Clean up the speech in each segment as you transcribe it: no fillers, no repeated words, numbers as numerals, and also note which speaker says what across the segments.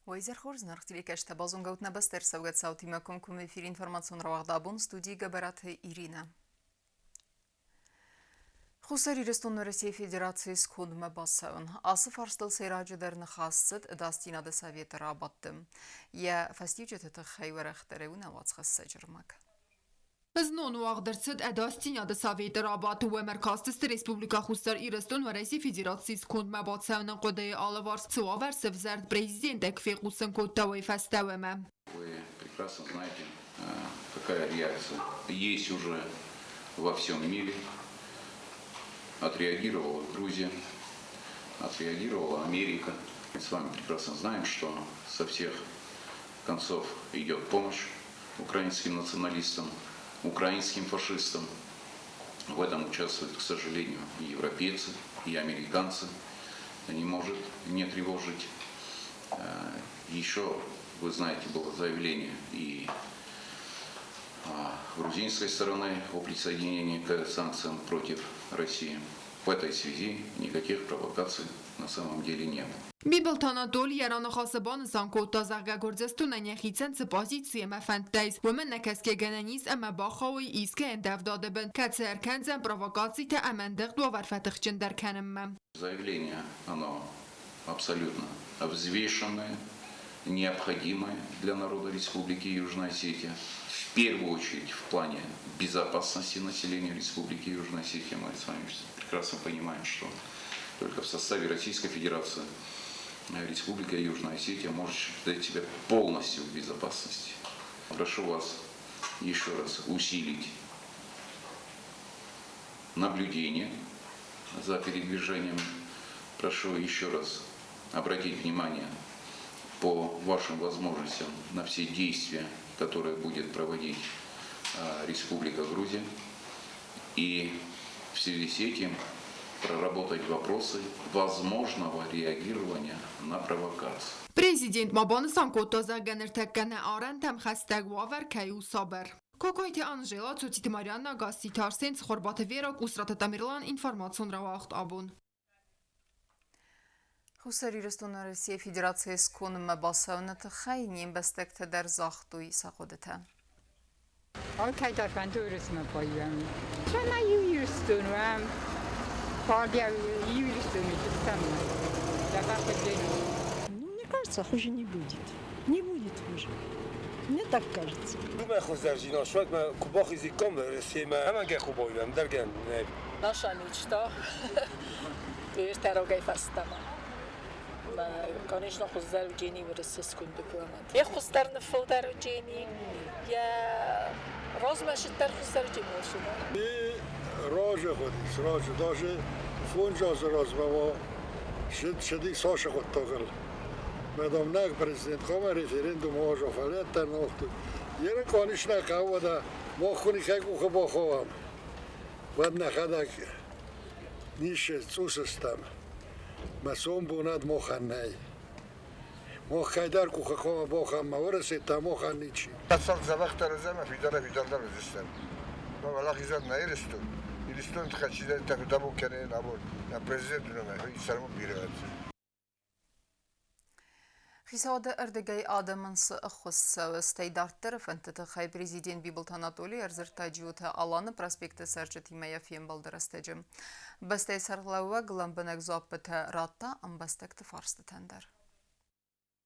Speaker 1: Уӕ изӕр хорз, зынаргъ телекӕсджытӕ, базонгӕ ут нӕ бӕстӕ ӕрцӕугӕ цаутимӕ комкоммӕ эфиры информацион рауагъд абон студийы Гӕбӕраты Иринӕ. Хуссар Ирыстон Уӕрӕсейы Федерацийы скондмӕ бацӕуын. Ацы фарстыл сӕйраджыдӕр ныхас цыд Ӕдасдзинады советы рабадты. Йӕ фӕстиуджыты тыххӕй уӕрӕхдӕрӕй у нӕ уацхӕссӕджы рмӕг.
Speaker 2: Знон уагъд ӕрцыд Ӕдасдзинады советы рабадт. Уым ӕркастысты Республикӕ Хуссар Ирыстон Уӕрӕсейы Федерацийы скондмӕ бацӕуыны хъуыдыйы алыварс цы уавӕр сӕвзӕрд, президент ӕй куы фехъусын кодта, уый фӕстӕ уымӕ.
Speaker 3: Вы прекрасно знаете, какая реакция есть уже во всем мире. Отреагировала Грузия, отреагировала Америка. Мы с вами прекрасно знаем, что со всех концов идет помощь украинским националистам, украинским фашистам. В этом участвуют, к сожалению, и европейцы, и американцы. Не может не тревожить. Еще, вы знаете, было заявление и грузинской стороны о присоединении к санкциям против России. В этой связи никаких провокаций на самом деле не было.
Speaker 2: Бибылты Анатоли йӕ раныхасы банысан кодта, зӕгъгӕ, Гуырдзыстонӕн йӕхицӕн цы позици ӕмӕ фӕндтӕ ис, уымӕ нӕкӕсгӕ гӕнӕн ис ӕмӕ бахауой искӕй ӕндӕвдады бын, кӕцы ӕркӕндзӕн провокацитӕ ӕмӕ ӕндыгъд уавӕр фӕтыхджындӕр кӕнынмӕ.
Speaker 3: Заявление, оно абсолютно взвешенное, необходимое для народа Республики Южная Осетия. В первую очередь в плане безопасности населения Республики Южная Осетия. Мы с вами прекрасно понимаем, что только в составе Российской Федерации Республика Южная Осетия может считать себя полностью в безопасности. Прошу вас еще раз усилить наблюдение за передвижением. Прошу еще раз обратить внимание по вашим возможностям на все действия, которые будет проводить Республика Грузия. И в связи с этим проработать вопросы возможного реагирования на провокации.
Speaker 2: Президент ма банысан кодта, зӕгъгӕ, ныртӕккӕ нӕ арӕнтӕм хӕстӕг уавӕр кӕй у сабыр. Кокойты Анжела, Цоциты Марианна, Гасситы Арсен, Цхуырбаты Вера, Къусраты Тамерлан, информацион рауагъд абон.
Speaker 1: Хуссар Ирыстоны Российы Федерацийы сконынмӕ бацӕуыны тыххӕй не мбӕстӕгтӕ дӕр загътой сӕ хъуыдытӕ.
Speaker 4: Алкӕйдӕр фӕнды Уырысмӕ баййӕм. Цӕмӕй иу Ирыстон уӕм, фӕлӕ иу Ирыстоны стӕм.
Speaker 5: Ну, мне кажется, хуже не будет. Не будет хуже. Мне так кажется.
Speaker 6: Думаю, хуздӕрдзинад суӕд мӕ куы бахизиккам Уӕрӕсемӕ, ӕмӕ хубойӕм дӕр
Speaker 7: Наша мечта ӕртӕрогӕй фӕстӕмӕ. Конечно, хуыздӕр уыджени уырысы скунды куамат. Йе хуыздӕр ныффылдӕр уыджени, йӕ размӕ шыддӕр хуыздӕр уыджени уырсыдӕр.
Speaker 8: И рожа ходис, рожа, даже фунджазы размӕ шыд шыди сашы хуыдтагыл. Мадам президент хама референдум ожо фалеттер нохту. Ерын конечно хъӕуы мохуни хай къухы бахауӕм. Уӕд нӕхӕдӕг ницы цъус стӕм. Мӕ сомбонад мохӕн нӕй. Мох кӕйдӕр къухы хъуамӕ бахауӕм, мӕ Уӕрӕсе та мохӕн ничи.
Speaker 6: Цард дзӕбӕхдӕр уыдзӕн ӕмӕ фидарӕй фидардӕр уыдзыстӕм. Мӕ уӕлахизӕн нӕ Ирыстон. Ирыстоны тыххӕй чидӕриддӕр фыдӕбон кӕны абон, нӕ президент уынӕм, уый сӕрмӕ бирӕ
Speaker 1: Хицауады ӕрдыгӕй адӕмӕн цы ӕххуыс цӕуы, стӕй дарддӕры фӕндты тыххӕй президент Бибылты Анатолий ӕрдзырдта Джиоты Аланы проспекты цӕрджытимӕ йӕ фембӕлды рӕстӕджы. Бӕстӕйы сӕргълӕууӕг лӕмбынӕг дзуаппытӕ радта ӕмбӕстӕгты фарстытӕн дӕр.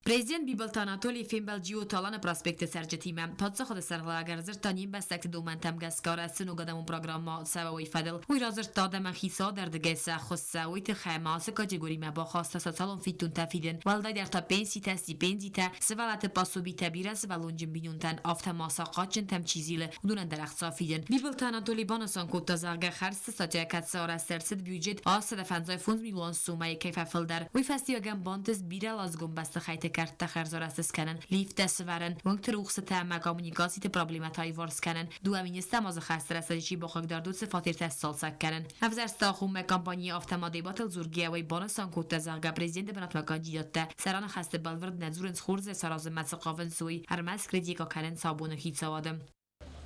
Speaker 9: Президент Бибылты Анатолий фембӕлд Джиоты Аланы проспекты цӕрджытимӕ. Паддзахады сӕргълӕууӕг ӕрдзырдта не мбӕстӕгты домӕнтӕм гӕсгӕ арӕзт цы ног адӕмон программӕ цӕуы, уый фӕдыл. Уый радзырдта адӕмӕн хицауады ӕрдыгӕй сӕ ӕххуыс цӕуы, уый тыххӕй ӕмӕ ацы категоримӕ бахаста социалон фиддонтӕ фидын, уӕлдайдӕр та пенситӕ, стипендитӕ, сывӕллӕтты пособитӕ бирӕсывӕллонджын бинонтӕн, афтӕ ма сахъатджынтӕм чи зилы, уыдонӕн дӕр ӕхца фидын. Бибылты Анатолий банысан кодта, зӕгъгӕ, хӕрдзты статья кӕцы арӕзт ӕрцыд бюджет 155 милуан суммӕйы кӕй фӕфылдӕр, уый фӕстиуӕгӕн бантыст бирӕлазгон бӕстыхӕйтты кӕрттӕ хӕрзарӕзт скӕнын, лифттӕ сывӕрын, уынгты рухсытӕ ӕмӕ коммуникациты проблемӕтӕ аиуварс кӕнын, дыууӕ министры ма дзы хӕсты рӕстӕджы чи бахъыгдард, уыцы фатертӕ сцалцӕг кӕнын. Ӕвзӕрсты агъоммӕ компанийы автомадебатыл дзургӕйӕ уый банысан кодта, зӕгъгӕ, президенты бынатмӕ кандидаттӕ сӕ раныхӕсты бӕлвырд нӕ дзурынц хорзӕй саразынмӕ цы хъавынц, уый, ӕрмӕст критикӕ кӕнынц абоны хицауады.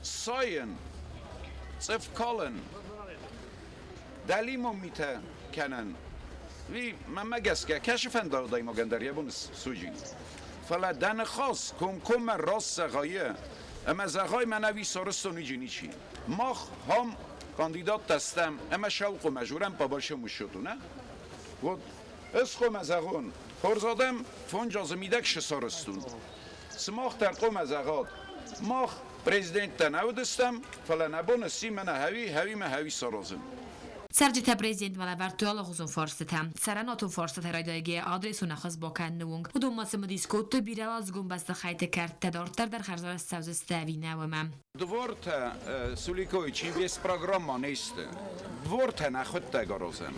Speaker 3: Сайын, цъыф калын, дӕлимон митӕ кӕнын, уый, мӕнмӕ гӕсгӕ, кӕсы фӕндаг адӕймагӕн дӕр йӕ бон суджи. Фӕлӕ дӕ ныхас комкоммӕ раст зӕгъайы, ӕмӕ зӕгъай мӕнӕ уый сарӕзтон уыджы ничи. Мах ам кандидаттӕ стӕм ӕмӕ саухъомӕ журӕм по большому счету, нӕ? Вот ӕз хъуамӕ зӕгъон, хорз адӕм фондз азы мидӕг шы сарӕзтон. Сымах дӕр хъуамӕ зӕгъат, мах президенттӕ нӕ уыдыстӕм, фӕлӕ нӕ бон сси мӕнӕ хӕуи, хӕуимӕ хӕуи саразын.
Speaker 9: Цӕрджытӕ президентмӕ лӕвӕрдтой алыгъуызон фарстытӕ. Цӕрӕнуатон фарстытӕ райдайгӕйӕ адресон ӕххуыс бакӕныны онг. Уыдон ма цымыдис кодтой бирӕуӕладзыгон бӕстыхӕйтты кӕрттӕ дарддӕр дӕр хӕрзарӕзт цӕудзысты ӕви нӕ, уымӕ.
Speaker 3: Двортӕ Суликойы весь программа не сты. Двортӕ нӕхуыдтӕг аразӕм.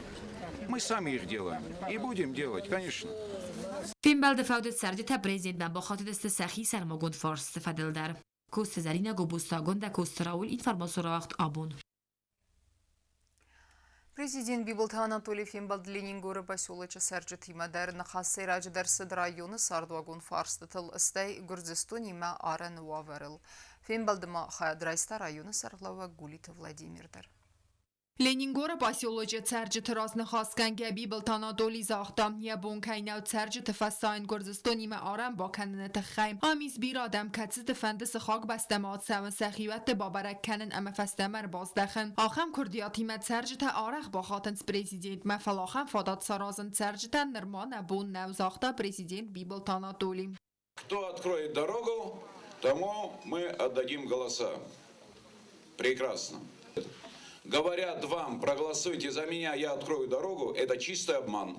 Speaker 3: Мы сами их делаем. И будем делать, конечно.
Speaker 9: Фембӕлды фӕуды цӕрджытӕ президентмӕ бахатыдысты сӕхи сӕрмагонд фарсты фӕдыл дӕр. Коцты Зӕринӕ Гобозтагондӕ Коцты Рауль информацион рауагъд абон.
Speaker 1: Президент Бибылты Анатолий фембӕлд Ленингоры поселочы цӕрджытимӕ дӕр. Ныхас сӕйраджыдӕр цыд районы цардуагон фарстытыл, стӕй Гуырдзыстонимӕ арӕны уавӕрыл. Фембӕлды ма хайад райста районы сӕргълӕууӕг Гулиты Владимир дӕр.
Speaker 2: Ленингоры поселочы цӕрджыты раз ныхасгӕнгӕ Бибылты Анатоли загъта, йӕ бон кӕй нӕу цӕрджыты фӕсайын Гуырдзыстонимӕ арӕн бакӕныны тыххӕй. Ам ис бирӕ адӕм, кӕцыты фӕнды сыхаг бӕстӕмӕ ацӕуын, сӕхиуӕтты бабӕрӕг кӕнын ӕмӕ фӕстӕмӕ ӕрбаздӕхын. Ахӕм куырдиатимӕ цӕрджытӕ арӕх бахатынц президентмӕ, фӕлӕ ахӕм фадат саразын цӕрджытӕн нырма нӕ бон нӕу, загъта президент Бибылты Анатоли.
Speaker 3: Кто откроет дорогу, тому мы отдадим голоса. Прекрасно. Говорят вам, проголосуйте за меня, я открою дорогу, это чистый обман.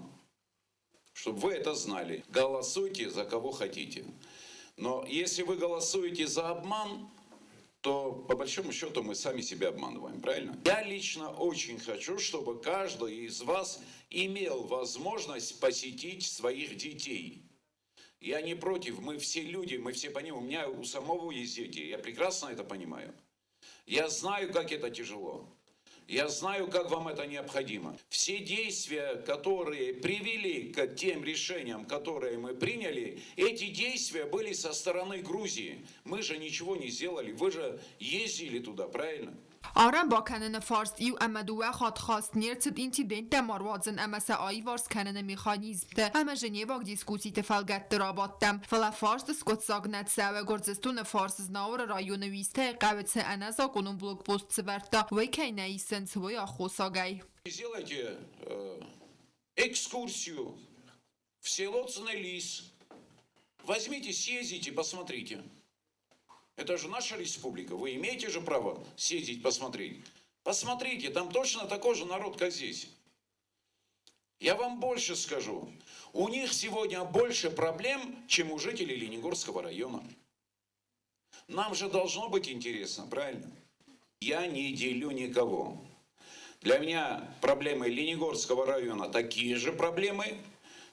Speaker 3: Чтобы вы это знали. Голосуйте за кого хотите. Но если вы голосуете за обман, то по большому счету мы сами себя обманываем, правильно? Я лично очень хочу, чтобы каждый из вас имел возможность посетить своих детей. Я не против, мы все люди, мы все понимаем. У меня у самого есть дети, я прекрасно это понимаю. Я знаю, как это тяжело. Я знаю, как вам это необходимо. Все действия, которые привели к тем решениям, которые мы приняли, эти действия были со стороны Грузии. Мы же ничего не сделали, вы же ездили туда, правильно?
Speaker 2: Арӕн бакӕныны фарст иу ӕмӕ дыууӕ хатт хаст не рцыд инциденттӕ ма руадзын ӕмӕ сӕ аиварс кӕныны механизмты ӕмӕ Женеваг дискусситы фӕлгӕтты рабадтӕм. Фӕлӕ фарст скъуыддзаг нӕ цӕуы Гуырдзыстоны фарс Знауыры районы Уистӕйы хъӕуы цы ӕнӕзакъонон блокпост сывӕрдта, уый кӕй нӕ исынц, уый аххосагӕй.
Speaker 3: Сделайте экскурсию в село Цнелис. Возьмите, съездите, посмотрите. Это же наша республика. Вы имеете же право съездить, посмотреть. Посмотрите, там точно такой же народ, как здесь. Я вам больше скажу. У них сегодня больше проблем, чем у жителей Ленингорского района. Нам же должно быть интересно, правильно? Я не делю никого. Для меня проблемы Ленингорского района такие же проблемы,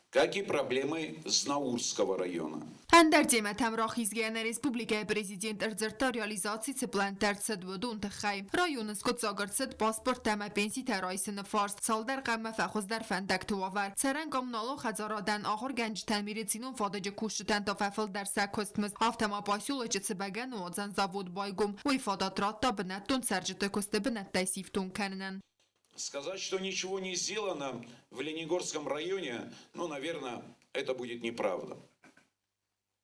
Speaker 3: как и проблемы Знаурского района.
Speaker 2: Ӕндӕр темӕтӕм рахизгӕйӕ нӕ республикӕйы президент ӕрдзырдта реализаци цы плӕнттӕ ӕрцыд, уыдон тыххӕй. Районы скъуыддзаг ӕрцыд паспорттӕ ӕмӕ пенситӕ райсыны фарст, цалдӕр хъӕумӕ фӕхуыздӕр фӕндӕгты уавӕр, цӕрӕн коммуналон хӕдзарадӕн, ахуыргӕнджытӕн, медицинон фадыджы кусджытӕн та фӕфылдӕр сӕ куыстмызд, афтӕ ма поселочы цы бӕгӕныуадзӕн завод байгом, уый фадат радта бынӕттон цӕрджыты куысты бынӕттӕй сифтонг кӕнынӕн.
Speaker 3: Сказать, что ничего не сделано в Ленингорском районе, ну, наверное, это будет неправда.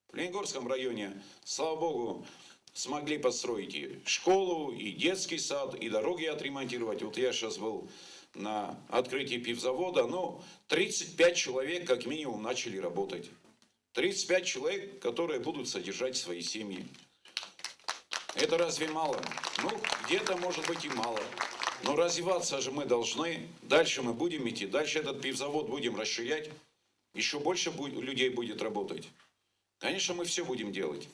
Speaker 3: В Ленингорском районе, слава богу, смогли построить и школу, и детский сад, и дороги отремонтировать. Вот я сейчас был на открытии пивзавода, ну, 35 человек как минимум начали работать. 35 человек, которые будут содержать свои семьи. Это разве мало? Ну, где-то, может быть, и мало. Но развиваться же мы должны. Дальше мы будем идти. Дальше этот пивзавод будем расширять. Еще больше людей будет работать. Конечно, мы все будем делать.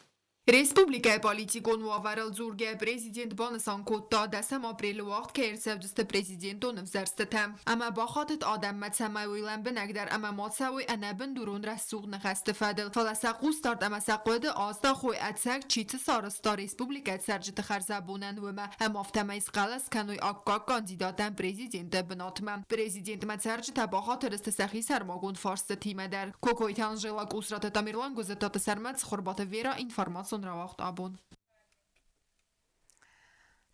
Speaker 2: Республикӕйы политикон уавӕрыл дзургӕ президент банысан кодта, дӕсӕм апрелы уагъд кӕй ӕрцӕудзысты президентон ӕвзӕрстытӕ. Ӕмӕ бахатыд адӕммӕ, цӕмӕй уый лӕмбынӕгдӕр ӕмӕ ма цӕуой ӕнӕбындурон рӕсугъд ныхӕсты фӕдыл, фӕлӕ сӕ хъусдард ӕмӕ сӕ хъуыды аздахой ӕцӕг чи цы сарӕзта республикӕйы цӕрджыты хӕрзӕбонӕн, уымӕ, ӕмӕ афтӕмӕй схъӕлӕс кӕной аккаг кандидатӕн президенты бынатмӕ. Президентмӕ цӕрджытӕ бахатыдысты сӕхи сӕрмагонд фарстытимӕ дӕр. Кокойты Анжела, Къусраты Тамерлан, Гуызыттаты Сӕрмӕт, Цхуырбаты Вера, информацион рауагъд абон.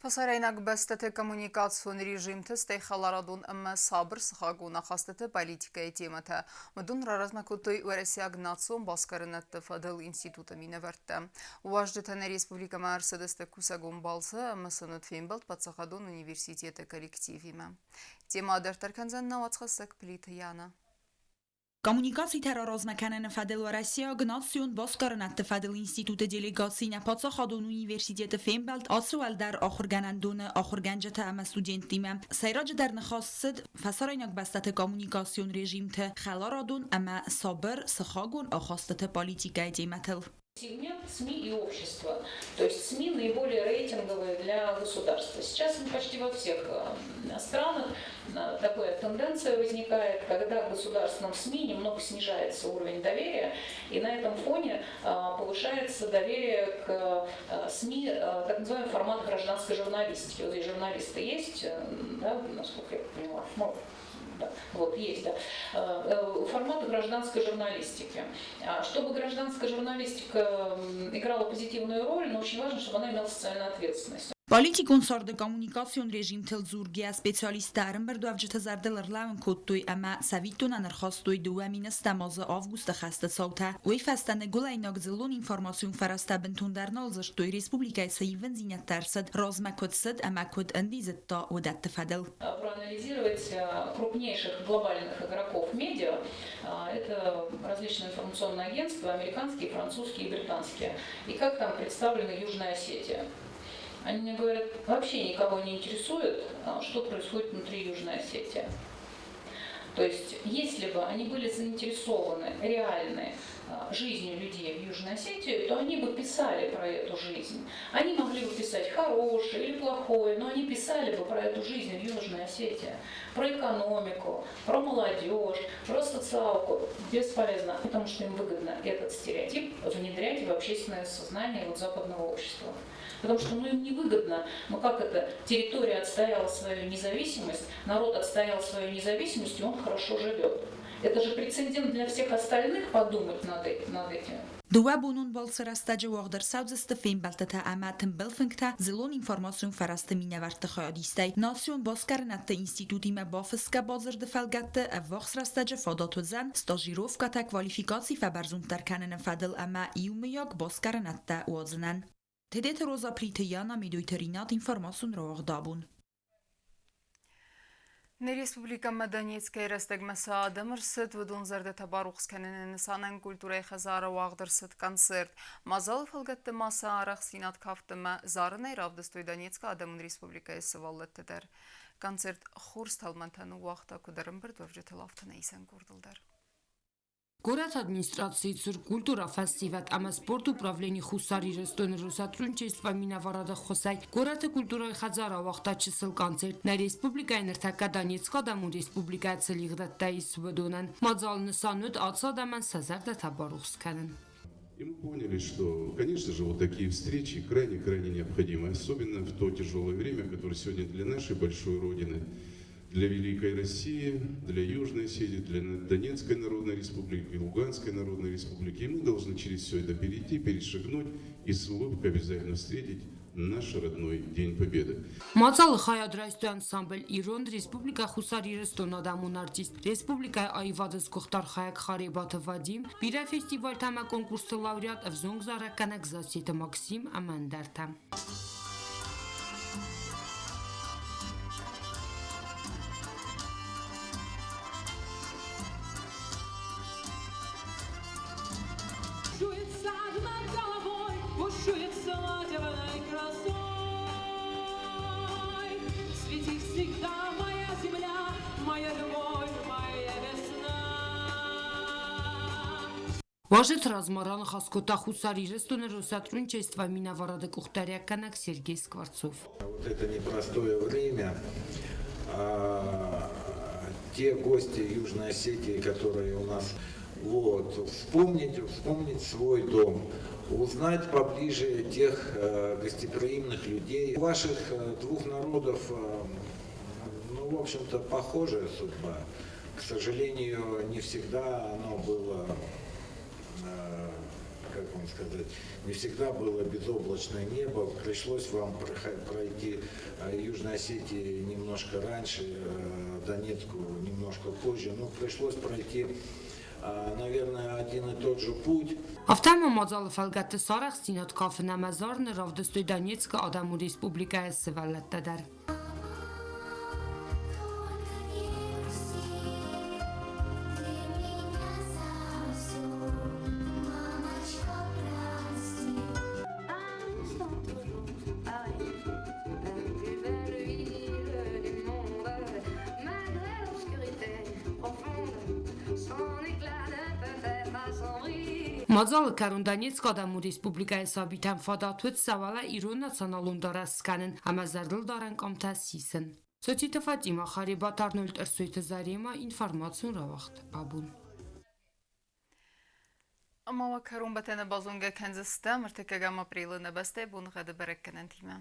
Speaker 1: Фӕсарӕйнаг бӕстӕты коммуникацион режимты, стӕй хӕларадон ӕмӕ сабыр сыхагон ахастыты политикӕйы темӕтӕ. Уыдон раразмӕ кодтой уӕрӕсейаг национ басгарынӕдты фӕдыл институты минӕвӕрттӕ. Уазджытӕ нӕ республикӕмӕ ӕрцыдысты кусӕгон балцы ӕмӕ сын уыд фембӕлд паддзахадон университеты коллективимӕ. Темӕ адарддӕр кӕндзӕн нӕ уацхӕссӕг Плиты Яна.
Speaker 10: Коммуникацитӕ раразмӕ кӕныны фӕдыл Уӕрӕсейаг национ басгарынӕдты фӕдыл институты делегаци нӕ паддзахадон университеты фембӕлд ацы уӕлдӕр ахуыргӕнӕндоны ахуыргӕнджытӕ ӕмӕ студенттимӕ. Сӕйраджыдӕр ныхас цыд фӕсарӕйнаг бӕстӕты коммуникацион режимты, хӕларадон ӕмӕ сабыр сыхагон ахастыты политикӕйы темӕтыл.
Speaker 11: Сегмент СМИ и общества. То есть СМИ наиболее рейтинговые для государства. Сейчас почти во всех странах такая тенденция возникает, когда к государственным СМИ немного снижается уровень доверия, и на этом фоне повышается доверие к СМИ, так называемый формат гражданской журналистики. Вот здесь журналисты есть, да, насколько я поняла. Ну, да, вот есть, да. Формат гражданской журналистики. Чтобы гражданская журналистика играла позитивную роль, но очень важно, чтобы она имела социальную ответственность.
Speaker 10: Политикон царды коммуникацион режимтыл дзургӕйӕ специалисттӕ ӕрӕмбырдуӕвджыты зӕрдыл ӕрлӕууын кодтой ӕмӕ цӕвиттонӕн ӕрхастой 2010 азы августы хӕсты цаутӕ. Уый фӕстӕ ныгуылӕйнаг дзыллон информацион фӕрӕзтӕ бынтондӕр нал дзырдтой республикӕйы цы ивындзинӕдтӕ ӕрцыд, размӕ куыд цыд ӕмӕ куыд ӕндидзыдта, уыдӕтты фӕдыл.
Speaker 11: Проанализировать крупнейших глобальных игроков медиа, это различные информационные агентства, американские, французские и британские, и как там представлена Южная Осетия. Они мне говорят, вообще никого не интересует, что происходит внутри Южной Осетии. То есть, если бы они были заинтересованы реальной жизнью людей в Южной Осетии, то они бы писали про эту жизнь. Они могли бы писать хорошее или плохое, но они писали бы про эту жизнь в Южной Осетии, про экономику, про молодежь, про социалку. Бесполезно, потому что им выгодно этот стереотип внедрять в общественное сознание вот западного общества. Потому что ну, им невыгодно, ну как это, территория отстояла свою независимость, народ отстоял свою независимость, и он хорошо живет. Это же прецедент для всех остальных подумать над этим.
Speaker 10: Дыууӕбонон балцы рӕстӕджы уагъд ӕрцӕудзысты фембӕлдтытӕ ӕмӕ тымбыл фынгтӕ дзыллон информацион фӕрӕзты минӕвӕртты хайадистӕй. Национ басгарынӕдты институтимӕ бафысгӕ бадзырды фӕлгӕтты ӕввахс рӕстӕджы фадат уыдзӕн стажировкӕтӕ квалификаци фӕбӕрзонддӕр кӕныны фӕдыл ӕмӕ иумӕйаг басгарынӕдтӕ уадзынӕн. Тедеты Роза Плиты Яна, Медойты Ринат, информацион рауагъд абон.
Speaker 1: Нӕ республикӕмӕ Донецкӕй рӕстӕгмӕ цы адӕм ӕрцыд, уыдон зӕрдӕтӕ барухс кӕныны нысанӕн культурӕйы хӕдзары уагъд ӕрцыд концерт. Мадзалы фӕлгӕтты ма сӕ арӕхстдзинад кафт ӕмӕ зарынӕй равдыстой Донецкы адӕмон республикӕйы сывӕллӕтты дӕр. Концерт хорз тӕлмӕнтӕ ныууагъта куыд ӕрӕмбырдуӕвджытыл, афтӕ нӕ исӕн къордыл дӕр.
Speaker 12: Горӕты администрацийы цур культурӕ, фӕсивӕд ӕмӕ спорты управлени Хуссар Ирыстоны Россотрудничество минӕварады ӕххуысӕй горӕты культурӕйы хӕдзар ауагъта чысыл концерт. Нӕ республикӕйы ныртӕккӕ Донецкы адӕмон республикӕйы цы лигъдӕттӕ ис, уыдонӕн. Мадзалы нысан уыд ацы адӕмӕн сӕ зӕрдӕтӕ барухс кӕнын.
Speaker 13: И мы поняли, что, конечно же, вот такие встречи крайне-крайне необходимы, особенно в то тяжелое время, которое сегодня для нашей большой Родины, для Великой России, для Южной Осетии, для Донецкой Народной Республики, Луганской Народной Республики. И мы должны через все это перейти, перешагнуть и с улыбкой обязательно встретить наш родной День Победы.
Speaker 12: Мадзалы хайад райстой ансамбль Ирон Республикӕ Хуссар Ирыстоны адӕмон артист, республикӕйы аивады сгуыхт архайӕг Харебаты Вадим, бирӕ фестивальтӕ ӕмӕ конкурсты лауреат ӕвзонг зарӕггӕнӕг Зассеты Максим ӕмӕ ӕндӕртӕ.
Speaker 14: Бушует сад над головой, бушует свадебной красой. Свети всегда моя земля, моя любовь, моя весна.
Speaker 12: Уазджыты размӕ раныхас кодта Хуссар Ирыстоны Россотрудничество минӕварады къухдариуӕггӕнӕг Сергей Скворцов.
Speaker 15: Вот это непростое время. А, те гости Южной Осетии, которые у нас, вот, вспомнить, вспомнить свой дом, узнать поближе тех гостеприимных людей. У ваших двух народов, ну, в общем-то, похожая судьба. К сожалению, не всегда оно было, как вам сказать, не всегда было безоблачное небо, пришлось вам пройти Южной Осетии немножко раньше, Донецку немножко позже, но пришлось пройти, наверное, один и тот же путь.
Speaker 12: Афтӕма мадзалы фӕлгӕтты сарӕхстдзинад кафын ӕмӕ зарыны равдыстой Донецкы Адӕмон Республикӕйы сывӕллӕттӕ дӕр. Мадзалы кӕрон Донецкы Адӕмон Республикӕйы сабитӕн фадат уыд сӕ уӕлӕ ирон националон дарӕс скӕнын ӕмӕ зӕрдылдарӕн къамтӕ сисын. Цоциты Фатимӕ, Харебаты Арнольд Ӕрсойты Заремӕ, информацион рауагъд абон.
Speaker 1: Ӕмӕ уӕ кӕронбӕттӕны базонгӕ кӕндзыстӕм ӕртыккӕгӕм апрелы нӕ бӕстӕйы боныгъӕды бӕрӕггӕнӕнтимӕ.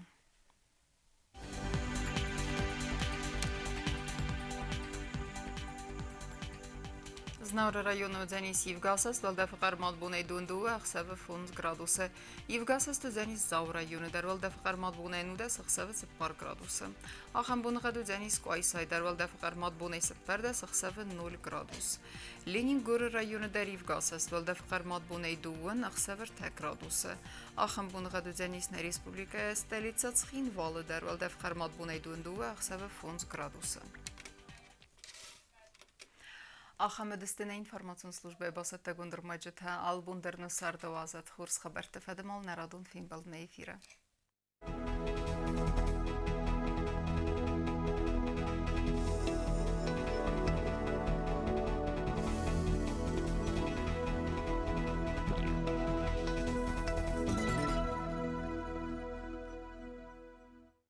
Speaker 1: Знауыры районы уыдзӕнис ивгӕсӕст, уӕлдӕфы хъӕрмад бонӕй дон-дыууӕ, ӕхсӕвы 5 градусы. Ивгӕсӕст уыдзӕнис Дзауы районы дӕр, уӕлдӕфы хъӕрмад бонӕй 19, ӕхсӕвы 4 градусы. Ахӕм боныгъӕд уыдзӕнис Къуайсайы дӕр, уӕлдӕфы хъӕрмад бонӕй 14, ӕхсӕвы 0 градус. Ленингоры районы дӕр ивгӕсӕст, уӕлдӕфы хъӕрмад бонӕй 2, ӕхсӕвы 3 градусы. Ахӕм боныгъӕд уыдзӕнис нӕ республикӕйы столицӕ Цхинвалы дӕр, уӕлдӕф хъӕрмад бонӕй 22, ӕхсӕвы 5 градусы. Ахӕм уыдысты нӕ информацион службӕйы бацӕттӕгонд ӕрмӕджытӕ. Алыбон дӕр нӕ царды уадзӕд хорз хабӕртты фӕдыл нӕ радон фембӕлд нӕ эфиры.